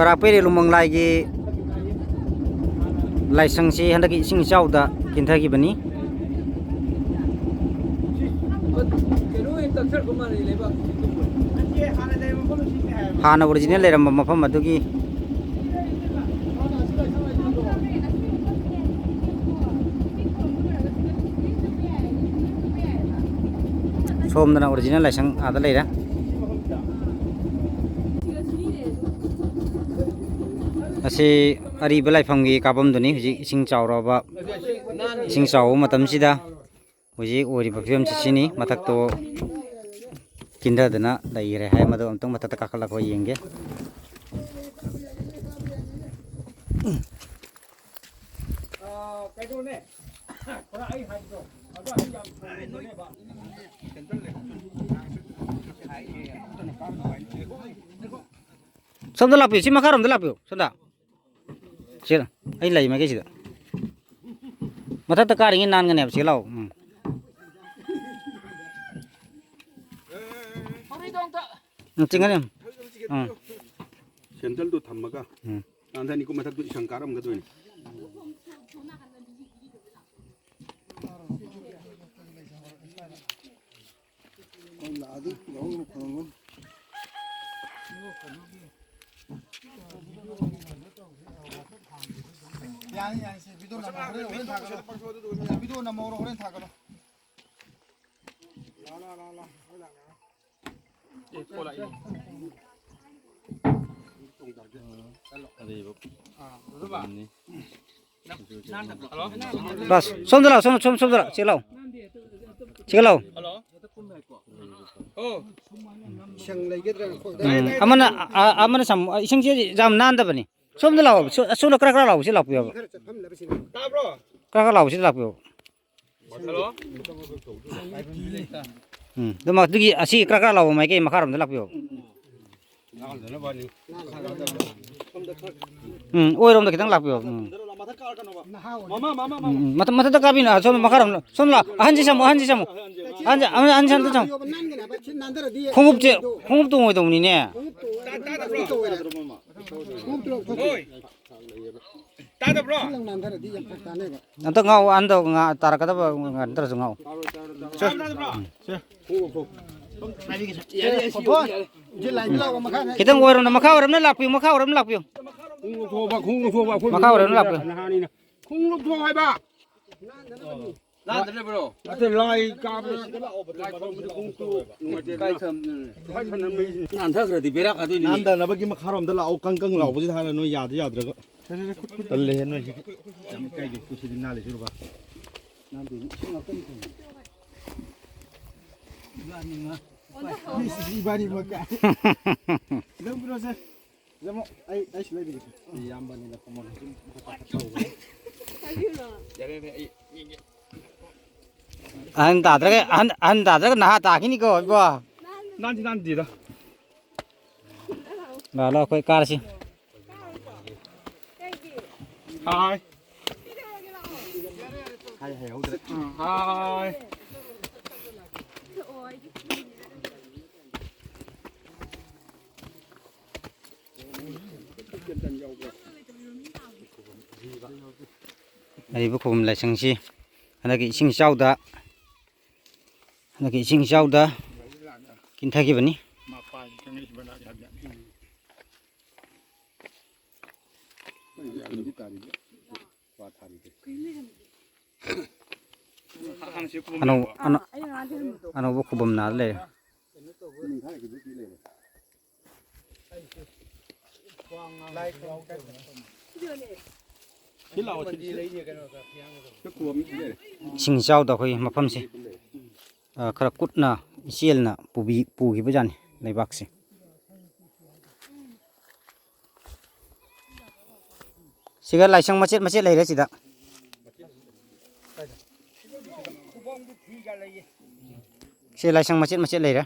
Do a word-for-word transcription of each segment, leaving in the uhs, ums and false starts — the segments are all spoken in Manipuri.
ꯕꯔꯥꯛ ꯄꯦꯔꯦ ꯂꯨꯃꯪ ꯂꯥꯏꯒꯤ ꯂꯥꯏꯁꯪꯁꯤ ꯍꯟꯗꯛꯀꯤ ꯏꯁꯤꯡ ꯏꯆꯥꯎꯗ ꯀꯤꯟꯊꯈꯤꯕꯅꯤ꯫ ꯍꯥꯟꯅ ꯑꯣꯔꯤꯖꯤꯅꯦꯜ ꯂꯩꯔꯝꯕ ꯃꯐꯝ ꯑꯗꯨꯒꯤ ꯁꯣꯝꯗꯅ ꯑꯣꯔꯤꯖꯤꯅꯦꯜ ꯂꯥꯏꯁꯪ ꯑꯥꯗ ꯂꯩꯔꯦ꯫ ꯑꯁꯤ ꯑꯔꯤꯕ ꯂꯥꯏꯐꯝꯒꯤ ꯀꯥꯐꯝꯗꯨꯅꯤ꯫ ꯍꯧꯖꯤꯛ ꯏꯁꯤꯡ ꯆꯥꯎꯔꯕ, ꯏꯁꯤꯡ ꯆꯥꯎꯕ ꯃꯇꯝꯁꯤꯗ ꯍꯧꯖꯤꯛ ꯑꯣꯏꯔꯤꯕ ꯐꯤꯕꯝꯁꯤ ꯁꯤꯅꯤ꯫ ꯃꯊꯛꯇꯣ ꯀꯤꯟꯊꯗꯅ ꯂꯩꯈ꯭ꯔꯦ ꯍꯥꯏ꯫ ꯃꯗꯨ ꯑꯝꯇꯪ ꯃꯊꯛꯇ ꯀꯥꯈꯠꯂꯒ ꯑꯩꯈꯣꯏ ꯌꯦꯡꯒꯦ꯫ ꯁꯣꯝꯗ ꯂꯥꯛꯄꯤꯌꯨ, ꯁꯤ ꯃꯈꯥꯔꯣꯝꯗ ꯂꯥꯛꯄꯤꯌꯨ꯫ ꯁꯣꯝꯗ꯫ ꯁꯤ ꯑꯩ ꯂꯩ ꯃꯥꯏꯀꯩꯁꯤꯗ꯫ ꯃꯊꯛꯇ ꯀꯥꯔꯤꯉꯩ ꯅꯥꯟꯒꯅꯦꯕ꯫ ꯁꯤ ꯂꯥꯛꯑꯣ꯫ ꯎꯝ꯫ ꯎꯝ, ꯆꯤꯡꯒꯅꯤ꯫ ꯎꯝ꯫ ꯁꯦꯟꯗꯜꯗꯣ ꯊꯝꯃꯒ ꯎꯝ꯫ ꯅꯥꯟꯊꯅꯤꯀꯣ, ꯃꯊꯛꯇꯨ ꯏꯁꯪ ꯀꯥꯔꯝꯒꯗꯣꯏꯅꯤ꯫ ꯌꯥꯅꯤ, ꯌꯥꯅꯤ, ꯁꯤ ꯚꯤꯗꯤꯑꯣ ꯅꯝꯃꯣ, ꯍꯣꯔꯦꯟ, ꯍꯣꯔꯦꯟ ꯊꯥꯒꯠꯂꯣ꯫ ꯁꯤ ꯚꯤꯗꯤꯑꯣ ꯅꯝꯃꯣ, ꯍꯣꯔꯦꯟ ꯊꯥꯒꯠꯂꯣ꯫ ꯕꯁ, ꯁꯣꯝꯗ ꯂꯥꯛꯑꯣ, ꯁꯣꯝ, ꯁꯣꯝ, ꯁꯣꯝꯗ ꯂꯥꯛꯑꯣ, ꯁꯤ ꯂꯥꯛꯑꯣ꯫ ꯁꯤ ꯂꯥꯛꯑꯣ꯫ ꯎꯝ, ꯑꯃꯅ, ꯑ-, ꯑꯃꯅ ꯁꯝꯃꯨ꯫ ꯏꯁꯤꯡꯁꯦ ꯌꯥꯝ ꯅꯥꯟꯗꯕꯅꯤ꯫ ꯁꯣꯝꯗ ꯂꯥꯛꯑꯣ꯫ ꯁꯣ-, ꯑꯁꯣꯝꯗ ꯈꯔ ꯈꯔ ꯂꯥꯛꯑꯣ꯫ ꯁꯤ ꯂꯥꯛꯄꯤꯌꯣꯕ꯫ ꯈꯔ ꯈꯔ ꯂꯥꯛꯑꯣ꯫ ꯁꯤ ꯂꯥꯛꯄꯤꯌꯣꯕ꯫ ꯎꯝ, ꯑꯗꯨꯃ-, ꯑꯗꯨꯒꯤ ꯑꯁꯤ ꯀ꯭ꯔꯛ ꯀ꯭ꯔꯛ ꯂꯥꯎꯕ ꯃꯥꯏꯀꯩ ꯃꯈꯥꯔꯣꯝꯗ ꯂꯥꯛꯄꯤꯌꯣ꯫ ꯎꯝ, ꯑꯣꯏꯔꯣꯝꯗ ꯈꯤꯇꯪ ꯂꯥꯛꯄꯤꯌꯣ꯫ ꯎꯝ꯫ ꯎꯝ, ꯎꯝ, ꯃꯊꯛ-, ꯃꯊꯛꯇ ꯀꯥꯕꯤꯅꯨ꯫ ꯁꯣꯝ ꯃꯈꯥꯔꯣꯝꯗ꯫ ꯁꯣꯝ ꯂꯥꯛ-, ꯑꯍꯟꯁꯤ ꯆꯪꯉꯣ, ꯑꯍꯟꯁꯤ ꯆꯪꯉꯣ꯫ ꯑꯍꯟꯁꯤ, ꯑꯍꯟ-, ꯑꯍꯟꯁꯤ ꯑꯝꯇ ꯆꯪꯉꯣ꯫ ꯈꯣꯡꯎꯞꯁꯦ, ꯈꯣꯡꯎꯞ ꯇꯣꯡꯉꯣꯏꯗꯧꯕꯅꯤꯅꯦ꯫ ꯍꯣꯏ꯫ ꯇꯥꯗꯕ꯭ꯔꯣ? ꯈꯤꯇꯪ ꯅꯥꯟꯊꯔꯗꯤ ꯌꯥꯝ ꯐꯔꯛ ꯇꯥꯅꯦꯕ꯫ ꯑꯝꯇ ꯉꯥꯎ, ꯑꯝꯇ ꯉꯥ-, ꯇꯥꯔꯛꯀꯗꯕ ꯉꯥꯛꯇ ꯅꯠꯇ꯭ꯔꯁꯨ ꯉꯥꯎ꯫ ꯇꯥꯗꯕ꯭ꯔꯣ? ꯈꯤꯇꯪ ꯑꯣꯏꯔꯣꯝꯗ, ꯃꯈꯥ ꯑꯣꯏꯔꯣꯝꯅ ꯂꯥꯛꯄꯤꯌꯨ, ꯃꯈꯥ ꯑꯣꯏꯔꯣꯝꯅ ꯂꯥꯛꯄꯤꯌꯨ꯫ ꯈꯣꯡ ꯂꯧꯊꯣꯛꯑꯣꯕ, ꯈꯣꯡ ꯂꯧꯊꯣꯛꯑꯣꯕ, ꯑꯩꯈꯣꯏ ꯃꯈꯥ ꯑꯣꯏꯔꯣꯝꯅ ꯂꯥꯛꯄꯤꯌꯨ꯫ ꯅꯍꯥꯅꯤꯅ꯫ ꯈꯣꯡ ꯂꯧꯊꯣꯛꯑꯣ ꯍꯥꯏꯕ꯫ ꯅꯥꯟꯗ꯭ꯔꯕ꯭ꯔꯣ? ꯅꯠꯇꯦ, ꯂꯥꯏ ꯀꯥꯕ, ꯂꯥꯏ ꯈꯨꯔꯨꯝꯕꯗ ꯈꯣꯡ ꯇꯨ ꯅꯨꯡꯉꯥꯏꯇꯦꯗꯅ꯫ ꯀꯥꯏ ꯊꯝ-, ꯂꯥꯏ ꯊꯝꯅꯕ ꯃꯩꯁꯤꯅ꯫ ꯅꯥꯟꯊꯈ꯭ꯔꯗꯤ ꯕꯦꯔꯥ ꯀꯥꯗꯣꯏꯅꯤꯅꯦ꯫ ꯅꯥꯟꯊꯅꯕꯒꯤ ꯃꯈꯥꯔꯣꯝꯗ ꯂꯥꯛꯑꯣ, ꯀꯪ ꯀꯪ ꯂꯥꯎꯕꯁꯤꯗ ꯍꯥꯟꯅ ꯅꯣꯏ ꯌꯥꯗ ꯌꯥꯗ꯭ꯔꯒ꯫ ꯇꯜꯂꯦꯍꯦ ꯅꯣꯏꯁꯤꯗꯤ꯫ ꯌꯥꯝ ꯏꯀꯥꯏꯗꯦ, ꯀꯨꯁꯤꯗꯤ ꯅꯥꯜꯂꯤꯁꯤꯔꯨꯕ꯫ ꯅꯥꯟꯗꯦꯅꯦ, ꯏꯁꯤꯡ ꯉꯥꯛꯇꯅꯤ ꯀꯩꯅꯣ꯫ ꯏꯕꯥꯅꯤꯃꯛ꯫ ꯂꯧꯕꯤꯔꯣꯁꯦ꯫ ꯂꯧꯃꯣ-, ꯑꯩ, ꯑꯩ ꯁꯤ ꯂꯩꯕꯤꯒꯦ꯫ ꯏꯌꯥꯝꯕꯅꯤꯅ ꯈꯨꯃꯟ ꯁꯨꯝ ꯇꯧꯕꯅꯦ꯫ ꯌꯥꯔꯦꯅꯦ, ꯑꯩ ꯌꯦꯡꯒꯦ꯫ ꯑꯍꯟ ꯇꯥꯗ꯭ꯔꯒ, ꯑꯍꯟ, ꯑꯍꯟ ꯇꯥꯗ꯭ꯔꯒ ꯅꯍꯥ ꯇꯥꯈꯤꯅꯤꯀꯣ, ꯏꯕꯣ꯫ ꯅꯥꯟꯗꯤ ꯅꯥꯟꯗꯦꯗ꯫ ꯂꯥꯛꯑꯣ, ꯂꯥꯛꯑꯣ, ꯑꯩꯈꯣꯏ ꯀꯥꯔꯁꯤ꯫ ꯍꯥꯏ꯫ ꯍꯥꯏ, ꯍꯥꯏꯍꯧꯗ꯭ꯔꯦ꯫ ꯍꯥꯏ꯫ ꯑꯔꯤꯕ ꯈꯨꯕꯝ ꯂꯥꯏꯁꯪꯁꯤ ꯍꯟꯗꯛꯀꯤ ꯏꯁꯤꯡ ꯏꯆꯥꯎꯗ, ꯍꯟꯗꯛꯀꯤ ꯏꯁꯤꯡ ꯏꯆꯥꯎꯗ ꯀꯤꯟꯊꯈꯤꯕꯅꯤ꯫ ꯑꯅꯧ-, ꯑꯅꯧ-, ꯑꯅꯧꯕ ꯈꯨꯕꯝ ꯅꯥꯗ ꯂꯩꯔꯦ꯫ ꯏꯁꯤꯡ ꯏꯆꯥꯎꯗ ꯑꯩꯈꯣꯏ ꯃꯐꯝꯁꯦ, ꯑ, ꯈꯔ ꯀꯨꯠꯅ ꯏꯆꯦꯜꯅ ꯄꯨꯕꯤ-, ꯄꯨꯈꯤꯕꯖꯥꯠꯅꯤ ꯂꯩꯕꯥꯛꯁꯦ꯫ ꯁꯤꯒ ꯂꯥꯏꯁꯪ ꯃꯆꯦꯠ ꯃꯆꯦꯠ ꯂꯩꯔꯦ ꯁꯤꯗ꯫ ꯁꯤ ꯂꯥꯏꯁꯪ ꯃꯆꯦꯠ ꯃꯆꯦꯠ ꯂꯩꯔꯦ꯫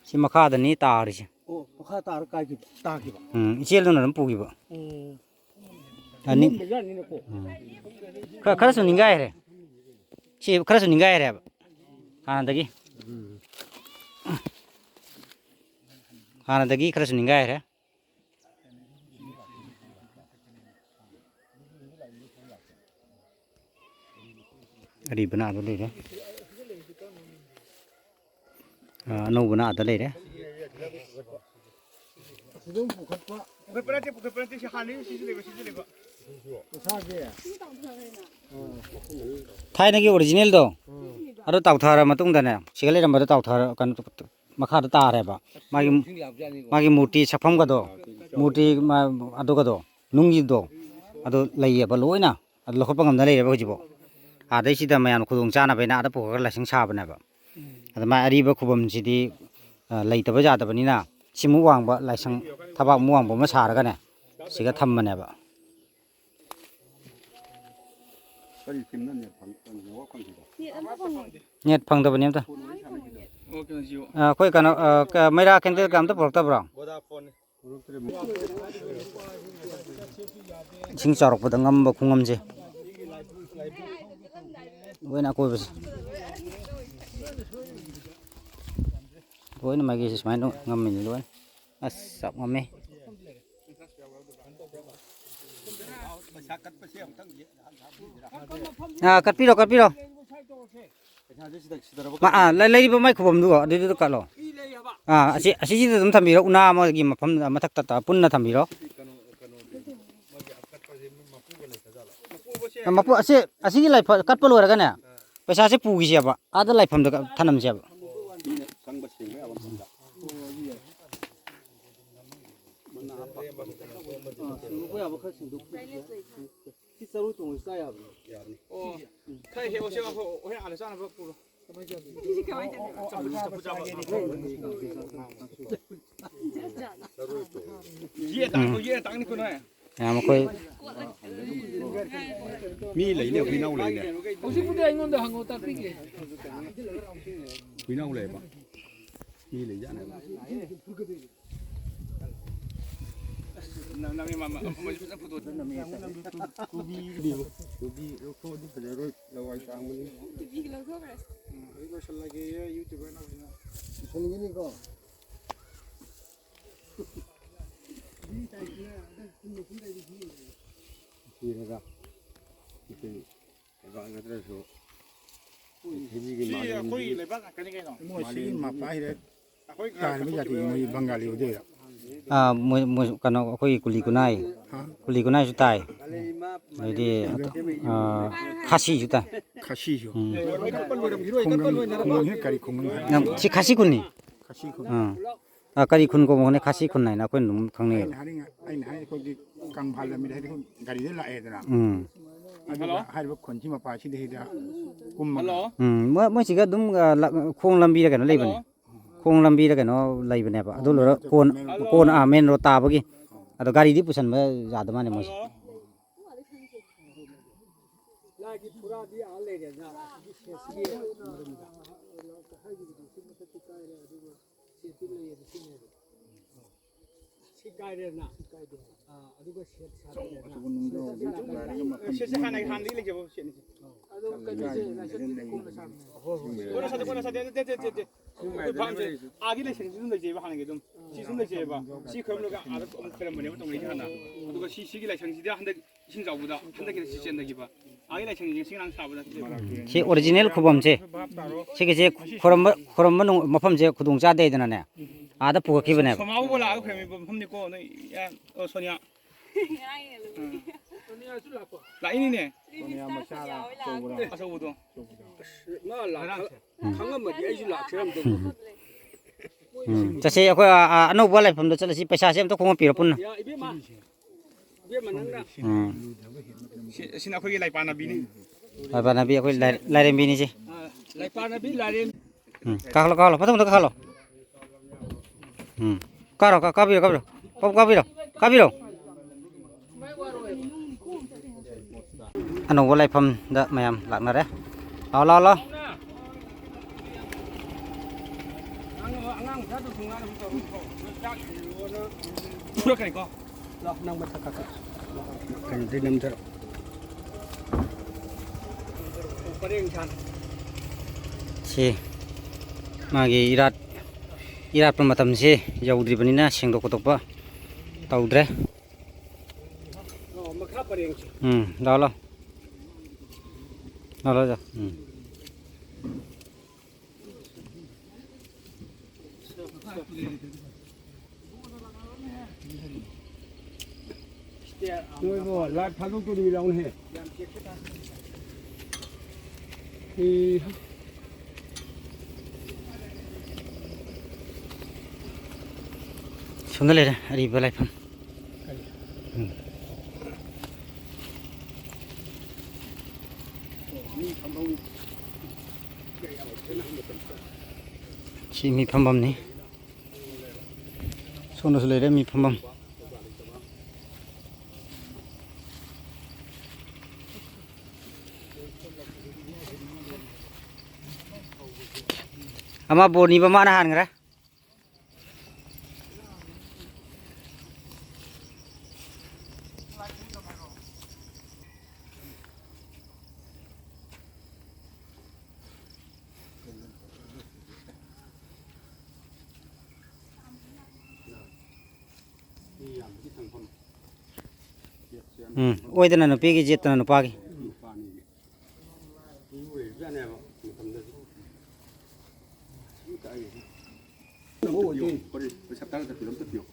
ꯁꯤ ꯃꯈꯥꯗꯅꯤ ꯇꯥꯔꯤꯁꯦ꯫ ꯑꯣ, ꯃꯈꯥ ꯇꯥꯔ ꯀꯥꯏꯈꯤꯕ, ꯇꯥꯈꯤꯕ? ꯎꯝ, ꯏꯆꯦꯜꯗꯨꯅ ꯑꯗꯨꯝ ꯄꯨꯈꯤꯕ꯫ ꯎꯝ꯫ ꯑꯅꯤ-, ꯂꯨꯝꯕꯖꯥꯠꯅꯤꯅꯦꯀꯣ꯫ ꯎꯝ꯫ ꯈꯔ, ꯈꯔꯁꯨ ꯅꯤꯡꯒꯥꯏꯈ꯭ꯔꯦ꯫ ꯁꯤ ꯈꯔꯁꯨ ꯅꯤꯡꯒꯥꯏꯈ꯭ꯔꯦꯕ ꯍꯥꯟꯅꯗꯒꯤ꯫ ꯎꯝ꯫ ꯍꯥꯟꯅꯗꯒꯤ ꯈꯔꯁꯨ ꯅꯤꯡꯒꯥꯏꯈ꯭ꯔꯦ꯫ ꯑꯔꯤꯕꯅ ꯑꯗꯨ ꯂꯩꯔꯦ꯫ ꯑ, ꯑꯅꯧꯕꯅ ꯑꯥꯗ ꯂꯩꯔꯦ꯫ ꯄꯨꯈꯠꯄ ꯅꯠꯇꯦ, ꯄꯨꯈꯠꯄ ꯅꯠꯇꯦ, ꯁꯤ ꯍꯥꯟꯅꯩ, ꯁꯤꯁꯨ ꯂꯩꯕ, ꯁꯤꯁꯨ ꯂꯩꯕ꯫ ꯊꯥꯏꯅꯒꯤ ꯑꯣꯔꯤꯖꯤꯅꯦꯜꯗꯣ, ꯑꯗꯨ ꯇꯥꯎꯊꯔ ꯃꯇꯨꯡꯗꯅꯦ, ꯁꯤꯒ ꯂꯩꯔꯝꯕꯗꯣ ꯇꯥꯎꯊꯔ, ꯀꯩꯅꯣ, ꯃꯈꯥꯗ ꯇꯥꯔꯦꯕ꯫ ꯃꯥꯒꯤ, ꯃꯥꯒꯤ ꯃꯨꯔꯇꯤ ꯁꯛꯐꯝꯒꯗꯣ, ꯃꯨꯔꯇꯤ ꯃꯥ-, ꯑꯗꯨꯒꯗꯣ, ꯅꯨꯡꯒꯤꯗꯣ, ꯑꯗꯨ ꯂꯩꯌꯦꯕ ꯂꯣꯏꯅ꯫ ꯑꯗꯨ ꯂꯧꯈꯠꯄ ꯉꯝꯗꯅ ꯂꯩꯔꯦꯕ ꯍꯧꯖꯤꯛꯐꯥꯎ꯫ ꯑꯥꯗꯩꯁꯤꯗ ꯃꯌꯥꯝꯅ ꯈꯨꯗꯣꯡ ꯆꯥꯅꯕ ꯍꯥꯏꯅ ꯑꯥꯗ ꯄꯨꯈꯠꯂꯒ ꯂꯥꯏꯁꯪ ꯁꯥꯕꯅꯦꯕ꯫ ꯑꯗ ꯃꯥꯏ ꯑꯔꯤꯕ ꯈꯨꯕꯝꯁꯤꯗꯤ, ꯑ, ꯂꯩꯇꯕ ꯌꯥꯗꯕꯅꯤꯅ ꯁꯤꯃꯨꯛ ꯋꯥꯡꯕ ꯂꯥꯏꯁꯪ ꯊꯕꯥꯛꯃꯨꯛ ꯋꯥꯡꯕ ꯑꯃ ꯁꯥꯔꯒꯅꯦ, ꯁꯤꯒ ꯊꯝꯕꯅꯦꯕ꯫ ꯀꯔꯤ ꯁꯤꯝꯅ ꯅꯦꯠ ꯐꯪ-, ꯅꯦꯠꯋꯥꯛ ꯐꯪꯗ꯭ꯔꯤꯗꯣ? ꯅꯦꯠ ꯐꯪꯗꯕꯅꯤ ꯑꯝꯇ꯫ ꯑꯣ, ꯀꯩꯅꯣ ꯖꯤꯑꯣ꯫ ꯑ, ꯑꯩꯈꯣꯏ ꯀꯩꯅꯣ, ꯑ, ꯀ-, ꯃꯩꯔꯥ ꯀꯦꯟꯗꯜꯒ ꯑꯝꯇ ꯄꯨꯔꯛꯇꯕ꯭ꯔꯣ? ꯏꯁꯤꯡ ꯆꯥꯎꯔꯛꯄꯗ ꯉꯝꯕ ꯈꯨꯉꯝꯁꯦ꯫ ꯂꯣꯏꯅ ꯑꯀꯣꯏꯕꯁꯦ꯫ ꯂꯣꯏꯅ ꯃꯥꯒꯤꯁꯦ ꯁꯨꯃꯥꯏꯅ ꯉꯝꯃꯤꯅꯤ ꯂꯣꯏꯅ꯫ ꯑꯁ, ꯆꯞ ꯉꯝꯃꯦ꯫ ꯑꯥ, ꯀꯠꯄꯤꯔꯣ, ꯀꯠꯄꯤꯔꯣ꯫ ꯃꯥ, ꯑꯥ, ꯂꯩ-, ꯂꯩꯔꯤꯕ ꯃꯥꯏ ꯈꯨꯕꯝꯗꯨ ꯑꯗꯨꯏꯗꯨꯗ ꯀꯠꯂꯣ꯫ ꯑꯥ, ꯑꯁꯤ, ꯑꯁꯤꯁꯤꯗ ꯑꯗꯨꯝ ꯊꯝꯕꯤꯔꯣ꯫ ꯎꯅꯥ ꯑꯃꯒꯤ ꯃꯐꯝ ꯃꯊꯛꯇ ꯇ-, ꯄꯨꯟꯅ ꯊꯝꯕꯤꯔꯣ꯫ ꯑ, ꯃꯄꯨ, ꯑꯁꯤ, ꯑꯁꯤꯒꯤ ꯂꯥꯏꯐ-, ꯀꯠꯄ ꯂꯣꯏꯔꯒꯅꯦ, ꯄꯩꯁꯥꯁꯦ ꯄꯨꯈꯤꯁꯦꯕ, ꯑꯥꯗ ꯂꯥꯏꯐꯝꯗ ꯊꯅꯝꯁꯦꯕ꯫ ꯁꯤ ꯆꯔꯨ ꯊꯣꯡꯉ ꯆꯥ ꯌꯥꯕ꯭ꯔꯣ? ꯌꯥꯕꯅꯤ꯫ ꯑꯣ, ꯈꯔ ꯍꯦꯛꯑꯣꯁꯦ, ꯍꯣꯔꯦꯟ ꯑꯥꯗ ꯆꯥꯅꯕ ꯄꯨꯔꯣ꯫ ꯆꯐꯨ ꯆꯥꯕ꯫ ꯌꯦ ꯇꯥꯡꯅꯤ, ꯌꯦ ꯇꯥꯡꯅꯤ ꯀꯩꯅꯣ꯫ ꯃꯌꯥꯝ ꯑꯩꯈꯣꯏ ꯃꯤ ꯂꯩꯅꯦ, ꯍꯨꯏꯅꯥꯎ ꯂꯩꯅꯦ꯫ ꯍꯧꯖꯤꯛꯄꯨꯗꯤ ꯑꯩꯉꯣꯟꯗ ꯍꯪꯉꯣ, ꯇꯥꯛꯄꯤꯒꯦ꯫ ꯍꯨꯏꯅꯥꯎ ꯂꯩꯕ꯫ ꯃꯤ ꯂꯩꯖꯥꯠꯅꯦ꯫ ꯅꯪ, ꯅꯪꯒꯤ ꯃꯃꯥ ꯑꯃꯁꯨ ꯐꯖꯅ ꯐꯣꯇꯣ ꯅꯝꯃꯤ꯫ ꯀꯣꯕꯤ, ꯀꯣꯕꯤ ꯂꯧꯊꯣꯛꯑꯗꯤ ꯐꯖꯔꯣꯏ, ꯂꯋꯥꯏ ꯇꯥꯡꯕꯅꯤ꯫ ꯎꯝ, ꯑꯗꯨ ꯂꯣꯏꯁꯜꯂꯒꯦ, ꯌꯨꯇ꯭ꯌꯨꯕꯔ ꯅꯪꯁꯤꯅ꯫ ꯂꯣꯏꯁꯟꯒꯤꯅꯤꯀꯣ? ꯊꯤꯔꯒ ꯂꯩꯕꯥꯛ ꯅꯠꯇ꯭ꯔꯁꯨ ꯄ꯭ꯔꯤꯊꯤꯕꯤꯒꯤ ꯁꯤ ꯃꯥꯂꯦꯝꯒꯤ ꯑꯩꯈꯣꯏꯒꯤ ꯂꯩꯕꯥꯛ ꯉꯥꯛꯇꯅꯤ ꯀꯩꯅꯣ꯫ ꯃꯣꯏ ꯁꯤꯒꯤ ꯃꯄꯥ ꯍꯤꯗ ꯑꯩꯈꯣꯏ ꯇꯥꯔꯤꯕ ꯖꯥꯇꯤ ꯃꯣꯏ ꯕꯪꯒꯥꯂꯤ ꯑꯣꯏꯗꯣꯏꯔꯥ? ꯑꯥ, ꯃꯣꯏ, ꯃꯣꯏ ꯀꯩꯅꯣ, ꯑꯩꯈꯣꯏꯒꯤ ꯀꯨꯂꯤ ꯀꯨꯅꯥꯏ, ꯍꯥ? ꯀꯨꯂꯤ ꯀꯨꯅꯥꯏꯁꯨ ꯇꯥꯏ꯫ ꯑꯗꯩꯗꯤ, ꯑꯥ, ꯈꯥꯁꯤꯁꯨ ꯇꯥꯏ꯫ ꯈꯥꯁꯤꯁꯨ꯫ ꯎꯝ꯫ ꯈꯨꯡꯒꯪ, ꯈꯨꯡꯒꯪꯁꯤꯅ ꯀꯔꯤ ꯈꯨꯡꯒꯪ ꯍꯥꯏ? ꯅꯪ ꯁꯤ ꯈꯥꯁꯤ ꯈꯨꯟꯅꯤ꯫ ꯈꯥꯁꯤ ꯈꯨꯟ꯫ ꯑꯥ꯫ ꯑꯥ, ꯀꯔꯤ ꯈꯨꯟ ꯀꯧꯕꯅꯦ? ꯈꯥꯁꯤ ꯈꯨꯟ ꯍꯥꯏꯅ ꯑꯩꯈꯣꯏꯅ ꯑꯗꯨꯝ ꯈꯪꯅꯩꯌꯦꯕ꯫ ꯑꯩꯅ ꯍꯥꯏꯅꯤꯡꯉ-, ꯑꯩꯅ ꯍꯥꯏ ꯑꯩꯈꯣꯏꯒꯤ ꯀꯪꯐꯥꯜ ꯂꯝꯕꯤꯗ ꯍꯥꯏꯗꯤ ꯑꯩꯈꯣꯏ ꯒꯥꯔꯤꯗ ꯂꯥꯛꯑꯦꯗꯅ꯫ ꯎꯝ꯫ ꯑꯗꯨꯒ ꯍꯜꯂꯣ꯫ ꯍꯥꯏꯔꯤꯕ ꯈꯨꯟꯁꯤ ꯃꯄꯥꯁꯤꯗ ꯍꯦꯛꯇ ꯀꯨꯝꯃꯒ ꯍꯜꯂꯣ꯫ ꯎꯝ, ꯃꯣꯏ, ꯃꯣꯏꯁꯤꯒ ꯑꯗꯨꯝ, ꯑ, ꯂ-, ꯈꯣꯡ ꯂꯝꯕꯤꯗ ꯀꯩꯅꯣ ꯂꯩꯕꯅꯦ꯫ ꯍꯜꯂꯣ꯫ ꯈꯣꯡ ꯂꯝꯕꯤꯗ ꯀꯩꯅꯣ ꯂꯩꯕꯅꯦꯕ꯫ ꯑꯗꯨ ꯂꯣꯏꯔ ꯀꯣꯟ-, ꯍꯜꯂꯣ꯫ ꯀꯣꯟꯅ, ꯑꯥ, ꯃꯦꯟ ꯔꯣꯗ ꯇꯥꯕꯒꯤ꯫ ꯑꯗꯣ ꯒꯥꯔꯤꯗꯤ ꯄꯨꯁꯟꯕ ꯌꯥꯗ ꯃꯥꯜꯂꯦ ꯃꯣꯏꯁꯦ꯫ ꯍꯜꯂꯣ꯫ ꯂꯥꯏꯒꯤ ꯐꯨꯔꯥꯗꯤ ꯑꯥ ꯂꯩꯔꯦꯅ, ꯑꯗꯨꯒꯤ ꯁꯦꯠꯁꯤꯒꯤ ꯃꯔꯨꯝꯗ꯫ ꯁꯦꯠꯇꯤ ꯂꯩꯌꯦꯕ, ꯁꯤꯅꯦꯕ꯫ ꯁꯤ ꯀꯥꯏꯔꯦꯗꯅ? ꯑꯥ, ꯑꯗꯨꯒ ꯁꯦꯠ ꯁꯥꯔꯦꯗꯅ? ꯁꯦꯠꯁꯦ ꯍꯥꯟꯅꯒꯤ, ꯍꯥꯟꯅꯗꯒꯤ ꯂꯩꯖꯕ ꯁꯦꯠꯅꯤ ꯁꯦ꯫ ꯑꯗꯣ ꯀꯩꯅꯣꯁꯦ, ꯂꯥꯏꯁꯦꯟꯁꯇꯤ ꯀꯣꯟꯅ ꯁꯥꯕꯅꯦ꯫ ꯍꯣꯏ, ꯍꯣꯏ꯫ ꯀꯣꯟꯅ ꯁꯥꯗꯦ, ꯀꯣꯟꯅ ꯁꯥꯗꯦ, ꯅꯠꯇꯦ, ꯅꯠꯇꯦ, ꯅꯠꯇꯦ꯫ ꯑꯩꯈꯣꯏ ꯐꯥꯝꯁꯦ ꯑꯥꯒꯤ ꯂꯥꯏꯁꯦꯟꯁꯁꯤ ꯑꯗꯨꯝ ꯂꯩꯖꯩꯕ ꯍꯥꯟꯅꯒꯤ ꯑꯗꯨꯝ꯫ ꯁꯤ ꯁꯨꯝ ꯂꯩꯖꯩꯕ꯫ ꯁꯤ ꯈꯣꯏꯔꯝꯂꯒ ꯑꯥꯗ ꯑꯃꯨꯛ ꯈꯣꯏꯔꯝꯕꯅꯦꯕ ꯇꯧꯅꯩꯁꯦ ꯍꯥꯟꯅ꯫ ꯑꯗꯨꯒ ꯁꯤ, ꯁꯤꯒꯤ ꯂꯥꯏꯁꯪꯁꯤꯗꯤ ꯍꯟꯗꯛ ꯏꯁꯤꯡ ꯆꯥꯎꯕꯗ ꯍꯟꯗꯛꯀꯤꯗ ꯁꯤ ꯆꯦꯟꯊꯈꯤꯕ꯫ ꯑꯥꯒꯤ ꯂꯥꯏꯁꯪꯁꯤ ꯉꯁꯤ ꯉꯔꯥꯡ ꯁꯥꯕ ꯅꯠꯇꯦꯕ꯫ ꯁꯤ ꯑꯣꯔꯤꯖꯤꯅꯦꯜ ꯈꯨꯕꯝꯁꯦ꯫ ꯁꯤꯒꯤꯁꯦ ꯈꯨꯔꯝꯕ, ꯈꯨꯔꯝꯕ ꯅꯨꯡ-, ꯃꯐꯝꯁꯦ ꯈꯨꯗꯣꯡ ꯆꯥꯗꯦꯗꯅꯅꯦ꯫ ꯑꯥꯗ ꯄꯨꯈꯠꯈꯤꯕꯅꯦꯕ꯫ ꯁꯣꯃꯥꯕꯨ ꯂꯥꯛꯑꯒ ꯈꯣꯏꯔꯝꯃꯤꯕ ꯃꯐꯝꯅꯤꯀꯣ, ꯅꯣꯏ ꯏꯌꯥ-, ꯑꯣ, ꯁꯣꯅꯤꯌꯥ꯫ ꯁꯣꯅꯤꯌꯥꯁꯨ ꯂꯥꯛꯄ? ꯂꯥꯛꯏꯅꯤꯅꯦ꯫ ꯁꯣꯅꯤꯌꯥ ꯃꯆꯥꯔꯥ, ꯑꯆꯧꯕꯔꯥ? ꯑꯆꯧꯕꯗꯣ꯫ ꯃꯥ ꯂꯥꯛ-, ꯎꯝ꯫ ꯈꯪꯉꯝꯃꯗꯤ ꯑꯩꯁꯨ ꯂꯥꯛꯆꯔꯝꯗꯧꯅꯤ꯫ ꯎꯝ꯫ ꯎꯝ꯫ ꯆꯠꯁꯦ, ꯑꯩꯈꯣꯏ, ꯑ, ꯑ, ꯑꯅꯧꯕ ꯂꯥꯏꯐꯝꯗ ꯆꯠꯂꯁꯤ, ꯄꯩꯁꯥꯁꯦ ꯑꯝꯇ ꯈꯣꯝꯒꯠꯄꯤꯔꯣ ꯄꯨꯟꯅ꯫ ꯌꯥ, ꯏꯕꯦꯝꯃ, ꯏꯕꯦꯝꯃ ꯅꯪꯅ꯫ ꯎꯝ꯫ ꯁꯤ, ꯑꯁꯤꯅ ꯑꯩꯈꯣꯏꯒꯤ ꯂꯥꯏꯄꯥ ꯅꯥꯕꯤꯅꯤ꯫ ꯂꯥꯏꯄꯥ ꯅꯥꯕꯤ ꯑꯩꯈꯣꯏ ꯂꯥꯏ-, ꯂꯥꯏꯔꯦꯝꯕꯤꯅꯤ ꯁꯤ꯫ ꯑ, ꯂꯥꯏꯄꯥ ꯅꯥꯕꯤ ꯂꯥꯏꯔꯦꯝ-, ꯎꯝ, ꯀꯥꯈꯠꯂꯣ, ꯀꯥꯈꯠꯂꯣ, ꯃꯊꯪꯗ ꯀꯥꯈꯠꯂꯣ꯫ ꯎꯝ, ꯀꯥꯔꯣ, ꯀꯥ-, ꯀꯥꯕꯤꯔꯣ, ꯀꯥꯕꯤꯔꯣ꯫ ꯄꯥꯕꯨꯡ ꯀꯥꯕꯤꯔꯣ, ꯀꯥꯕꯤꯔꯣ꯫ ꯑꯅꯧꯕ ꯂꯥꯏꯐꯝꯗ ꯃꯌꯥꯝ ꯂꯥꯛꯅꯔꯦ꯫ ꯂꯥꯛꯑꯣ, ꯂꯥꯛꯑꯣ, ꯂꯥꯛꯑꯣ꯫ ꯐꯨꯔꯛꯀꯅꯤꯀꯣ꯫ ꯂꯥꯎ, ꯅꯪ ꯃꯊꯛ ꯀꯥꯈꯠ꯫ ꯀꯩꯅꯣꯗꯩ ꯅꯝꯊꯔꯣ꯫ ꯄꯔꯦꯡ ꯁꯥꯅ꯫ ꯁꯤ ꯃꯥꯒꯤ ꯏꯔꯥꯠ, ꯏꯔꯥꯠꯄ ꯃꯇꯝꯁꯤ ꯌꯧꯗ꯭ꯔꯤꯕꯅꯤꯅ ꯁꯦꯡꯗꯣꯛ ꯈꯣꯠꯇꯣꯛꯄ ꯇꯧꯗ꯭ꯔꯦ꯫ ꯑꯣ, ꯃꯈꯥ ꯄꯔꯦꯡꯁꯦ꯫ ꯎꯝ, ꯂꯥꯛꯑꯣ, ꯂꯥꯛꯑꯣ꯫ ꯂꯥꯛꯑꯣ, ꯂꯥꯛꯑꯣ, ꯎꯝ꯫ ꯅꯣꯏꯕꯨ ꯂꯥꯏꯠ ꯊꯥꯗꯣꯛꯇꯣꯔꯤꯕ꯭ꯔꯥ? ꯂꯥꯎꯅꯦꯍꯦ꯫ ꯑꯦ꯫ ꯁꯣꯝꯗ ꯂꯩꯔꯦ ꯑꯔꯤꯕ ꯂꯥꯏꯐꯝ꯫ ꯎꯝ꯫ ꯁꯤ ꯃꯤ ꯐꯝꯐꯝꯅꯤ꯫ ꯁꯣꯝꯗꯁꯨ ꯂꯩꯔꯦ ꯃꯤ ꯐꯝꯐꯝ꯫ ꯑꯃ ꯕꯣꯅꯤꯕ ꯃꯥꯅ ꯍꯥꯟꯈ꯭ꯔꯦ꯫ ꯎꯝ, ꯑꯣꯏꯗꯅ ꯅꯨꯄꯤꯒꯤ, ꯌꯦꯠꯇꯅ ꯅꯨꯄꯥꯒꯤ꯫ ꯄꯩꯁꯥ ꯇꯔꯥ ꯆꯠꯄꯤꯔꯣ, ꯑꯝꯇ ꯄꯤꯌꯣ꯫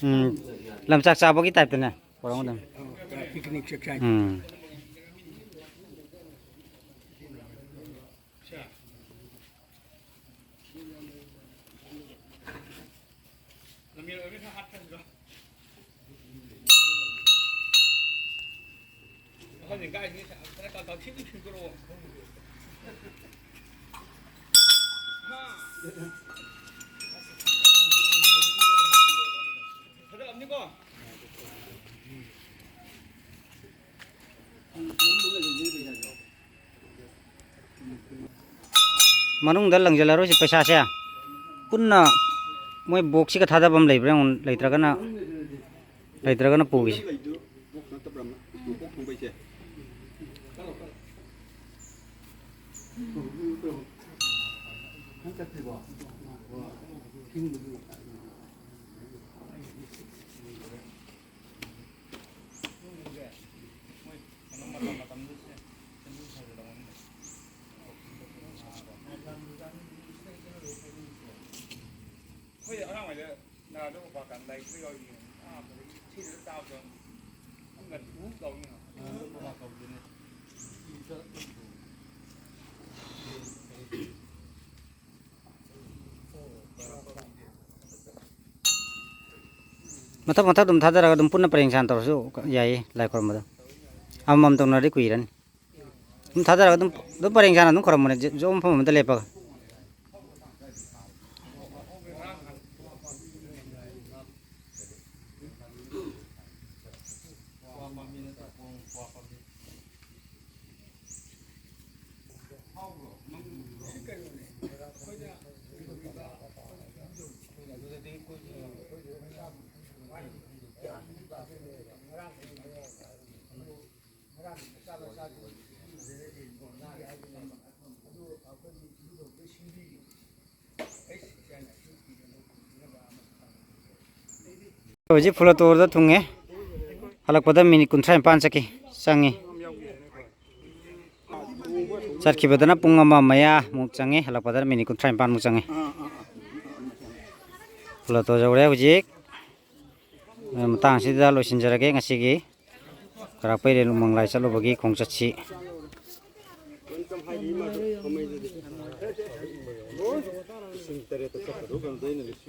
ꯎꯝ, ꯂꯝꯆꯥꯛ ꯆꯥꯕꯒꯤ ꯇꯥꯏꯞꯇꯅꯦ ꯄꯣꯔꯛꯑꯣ ꯑꯗꯨꯝ꯫ ꯄꯤꯛꯅꯤꯛ ꯆꯠ ꯆꯥꯏ꯫ ꯎꯝ꯫ ꯃꯅꯨꯡꯗ ꯂꯪꯁꯤꯜꯂꯔꯣꯏꯁꯤ ꯄꯩꯁꯥꯁꯦ꯫ ꯄꯨꯟꯅ ꯃꯣꯏ ꯕꯣꯛꯁꯁꯤꯒ ꯊꯥꯗꯕ ꯑꯃ ꯂꯩꯕ꯭ꯔꯥ ꯌꯦꯡꯉꯨ, ꯂꯩꯇ꯭ꯔꯒꯅ, ꯂꯩꯇ꯭ꯔꯒꯅ ꯄꯨꯈꯤꯁꯤ꯫ ꯂꯩꯗꯨ ꯕꯣꯛꯁ ꯅꯠꯇꯕ꯭ꯔꯥ ꯑꯃ? ꯕꯣꯛꯁ ꯊꯣꯡꯕꯩꯁꯦ? ꯑꯩꯈꯣꯏ ꯑꯉꯥꯡ ꯑꯣꯏꯔꯤꯉꯩꯗ ꯅꯥꯗ ꯎꯄꯥ ꯀꯥꯟꯗ ꯂꯥꯏꯔꯤꯛꯇ ꯌꯥꯎꯔꯤ꯫ ꯑꯥ, ꯁꯤꯗ ꯇꯥꯕꯗ ꯑꯃꯨꯛꯀ ꯎꯛ ꯂꯥꯎꯅꯤ꯫ ꯃꯊꯛ ꯃꯊꯛ ꯑꯗꯨꯝ ꯊꯥꯗꯔꯒ ꯑꯗꯨꯝ ꯄꯨꯟꯅ ꯄꯔꯦꯡ ꯁꯥꯅ ꯇꯧꯔꯁꯨ ꯌꯥꯏꯌꯦ, ꯂꯥꯏ ꯈꯨꯔꯨꯝꯕꯗꯣ꯫ ꯑꯃꯃꯝ ꯇꯧꯅꯔꯗꯤ ꯀꯨꯏꯔꯅꯤ꯫ ꯑꯗꯨꯝ ꯊꯥꯗꯔꯒ ꯑꯗꯨꯝ, ꯑꯗꯨꯝ ꯄꯔꯦꯡ ꯁꯥꯅ ꯑꯗꯨꯝ ꯈꯨꯔꯝꯃꯣꯅꯦ, ꯖ-, ꯖꯣ ꯃꯐꯝ ꯑꯃꯗ ꯂꯦꯞꯄꯒ꯫ ꯍꯧꯖꯤꯛ ꯐꯣꯂꯣꯇꯣꯔꯗ ꯊꯨꯡꯉꯦ꯫ ꯍꯜꯂꯛꯄꯗ ꯃꯤꯅꯤꯠ ꯀꯨꯟꯊ꯭ꯔꯥ ꯅꯤꯄꯥꯟ ꯆꯠꯈꯤ, ꯆꯪꯉꯤ꯫ ꯆꯠꯈꯤꯕꯗꯅ ꯄꯨꯡ ꯑꯃ ꯃꯌꯥꯃꯨꯛ ꯆꯪꯉꯤ, ꯍꯜꯂꯛꯄꯗꯅ ꯃꯤꯅꯤꯠ ꯀꯨꯟꯊ꯭ꯔꯥ ꯅꯤꯄꯥꯟꯃꯨꯛ ꯆꯪꯉꯤ꯫ ꯐꯣꯂꯣꯇꯣ ꯌꯧꯔꯦ ꯍꯧꯖꯤꯛ꯫ ꯃꯇꯥꯡꯁꯤꯗ ꯂꯣꯏꯁꯤꯟꯖꯔꯒꯦ ꯉꯁꯤꯒꯤ꯫ ꯀꯔꯥꯛꯄꯩꯔꯦꯟ ꯎꯃꯪ ꯂꯥꯏ ꯆꯠꯂꯨꯕꯒꯤ ꯈꯣꯡꯆꯠꯁꯤ꯫